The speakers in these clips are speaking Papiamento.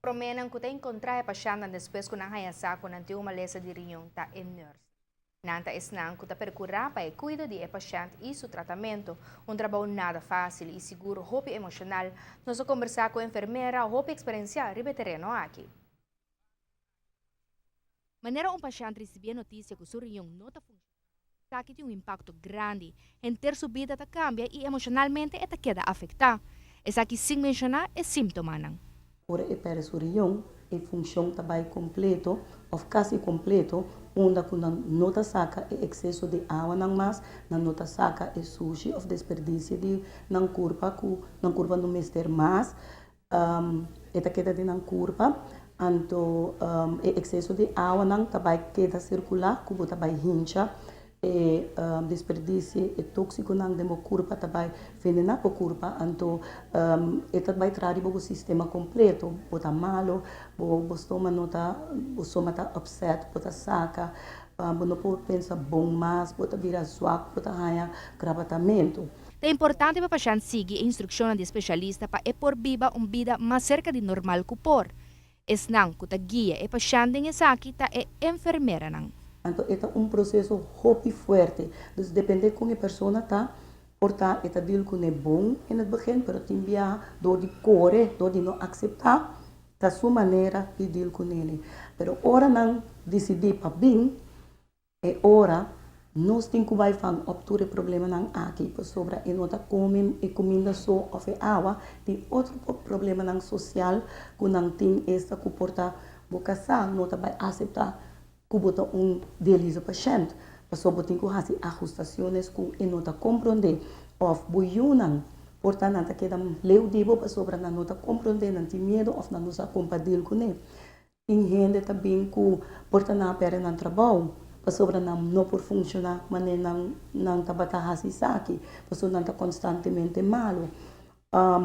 Proménan ku ta enkontrá e pashèntnan despues ku nan haña sa ku nan tin un malesa di riñon ta e nurse. Nan ta esnan ku ta perkurá pa e kuido di e pashènt i su tratamentu. Un trabou nada fásil i sigur hopi emoshonal. Nos a kombersá ku enfermera hopi eksperensiá riba e tereno aki. Manera un pashènt risibí e notisia ku su riñon no ta funshoná, esaki tin un impakto grandi. Henter su bida ta kambia i emoshonalmente e ta keda afektá. Esaki sin menshoná e símptomanan. Ora e pèrdè su riñon, e funshon ta bai kompleto òf kasi kompleto, unda ku nan no ta saka e ekseso di awanan mas, nan no ta saka e sushi òf desperdisio di nan kurpa ku nan kurpa no mester mas. E ta keda den nan kurpa, anto e ekseso di awanan ta bai keda sirkulá ku bo ta bai hincha e desperdisio, e tóksikonan den bo kurpa ta bai venená bo kurpa, anto e ta bai traha riba bo sistema kompleto, bo ta malo, bo stoma no ta, bo stoma ta upset, bo ta saka, bo no por pensa bon mas, bo ta bira zwak, bo ta haña krabatamentu. Ta importante pa pashènt sigui e instrukshonnan di e spesialista pa e por biba un bida mas serka di normal ku por. Esnan ku ta guia e pashènt den esaki ta e enfermeranan. Anto e ta un proseso hopi fuerte. Dus depende kon e persona ta, por ta e ta deal kuné bon in het begin, pero tin biaha dor di kore, dor di no akseptá, ta su manera di deal kunele. Pero ora nan disidí pa bin, E ora nos tin ku bai van op tur e problemanan aki pasobra e no ta kome e kuminda so òf e awa, tin otro problemanan sosial ku nan tin esta ku por ta bo kasá no ta bai aseptá ku bo ta un dialize pashènt pasobra bo tin ku hasi ahustasiones ku e no ta komprondé òf bo yunan por ta nan ta keda leu di bo pasobra nan no ta komprondé nan tin miedu òf nan no sa kon pa dil kuné. Tin hende ta bin ku por ta nan a pèrdè nan trabou pasobra nan no por funshoná manera nan nan tabata hasi esaki pasobra nan ta konstantemente malu.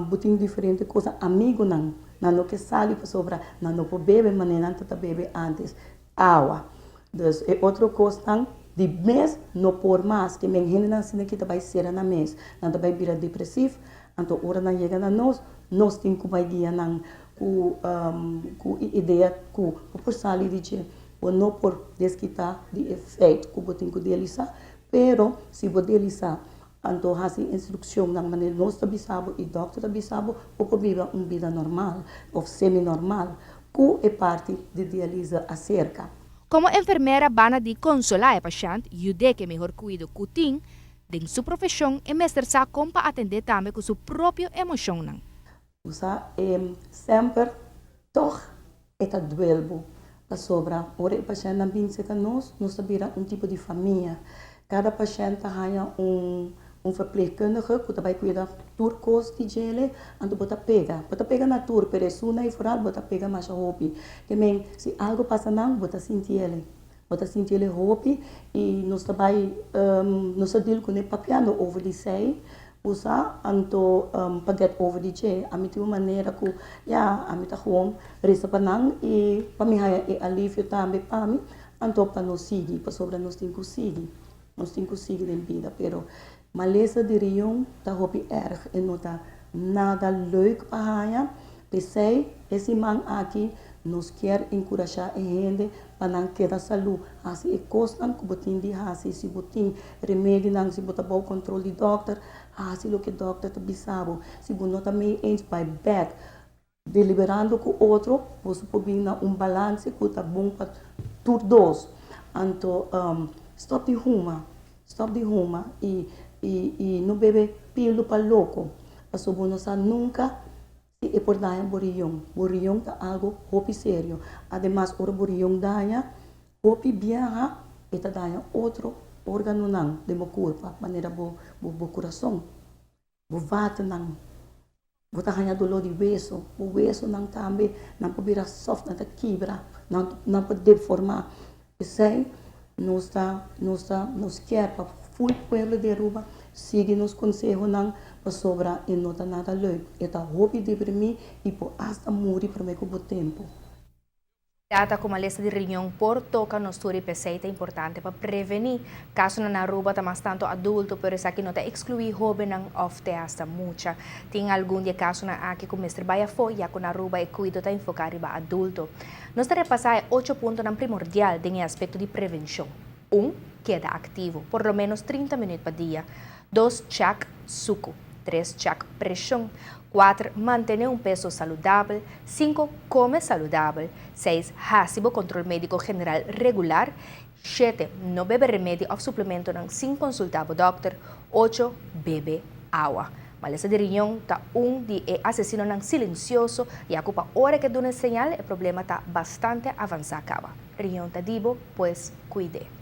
Bo tin diferente kos, amigunan nan no ke sali pasobra nan no por bebe manera nan tabata bebe ántes awa. Dus e otro kosnan di mes no por mas, ke men hendenan asina ki ta bai sera nan mes, nan ta bai bira depresiv, anto ora nan yega na nos, nos tin ku bai guia nan ku ku e idea ku bo por sali di dje, bo no por deskitá di e feit ku bo tin ku dealisá, pero si bo dealisá anto hasi instrukshonnan manera nos ta bisa bo i dòkter ta bisa bo, bo por biba un bida normal òf semi-normal ku e parti di dialise aserka. Komo enfermera bana di konsolá e pashènt, yud'é ku e mihor kuido ku tin, den su profeshon e mester sa kon pa atendé tambe ku su propio emoshonnan. Usa e semper tog e ta duel bo, pasobra ora e pashèntnan bin serka nos, nos ta bira un tipo di famia. Kada pashènt ta haña un un verpleegkundige ku ta bai kuida tur kos di djele, anto bo ta pega. Bo ta pega na tur, pero esun ei foral bo ta pega masha hopi. Ke men, si algu pasa nan, bo ta sinti ele. Bo ta sinti ele hopi i nos ta bai nos ta deal kuné papiando over di esei usa anto pa get over di dje. Ami tin un manera ku ya ami ta gewoon resa pa nan i pa mi haña e alivio tambe pa mi anto pa nos sigui pasobra nos tin ku sigui nos tin ku sigui den bida pero malesa di riñon ta hopi erg e no ta nada leuk pa haña. P'esei e siman aki nos kier enkurashá e hende pa nan keda salú. Hasi e kosnan ku bo tin di hasi. Si bo tin remedinan, si bo ta bou kontrol di dòkter, hasi loke dòkter ta bisa bo. Si bo no ta mee eens, bai bèk. Deliberando ku otro, boso por bin na un balanse ku ta bon pa tur dos. Anto, stòp di huma. Stòp di huma i i no bebe pildo pa loko, pasobra bo no sa nunka si e por daña bo riñon. Bo riñon ta algu hopi serio. Ademas ora bo riñon daña hopi biaha e ta daña otro organonan den bo kurpa, manera bo bo kurason. Bo vatennan, bo ta haña doló di weso, bo wesonan tambe nan por bira soft, nan ta kibra, nan nan por deformá. P'esei nos ta nos ta nos kier pa ful pueblo di Aruba sigui nos konsehonan pasobra e no ta nada leuk, e ta hopi deprimí i por asta muri promé ku bo tempu. Data cu malesa di riñon por toca nos tur y pesey ta importante pa preveni. Casonan na Aruba ta mas tanto adulto, pero esaki no ta exclui hobennan of te hasta mucha. Tin algun di e casonan aki cu mester bay afo, ya cu na Aruba e cuido ta enfoca riba adulto. Nos ta repasa e ocho puntonan primordial den e aspecto di prevencion. Un, Keda activo, por lo menos 30 minuut pa dia. Dos, Check sucu. Tres, Check presion. Cuater, Mantene un peso saludabel. Cinco, Come saludabel. Seis, Haci bo control medico general regular. Shete, No bebe remedi of suplementonan sin consulta bo dokter. Ocho, Bebe awa. Malesa di riñon ta un di e asesinonan silencioso ya cu pa ora ke duna señal e problema ta bastante avansa caba. Riñon ta di bo, pues cuid'e.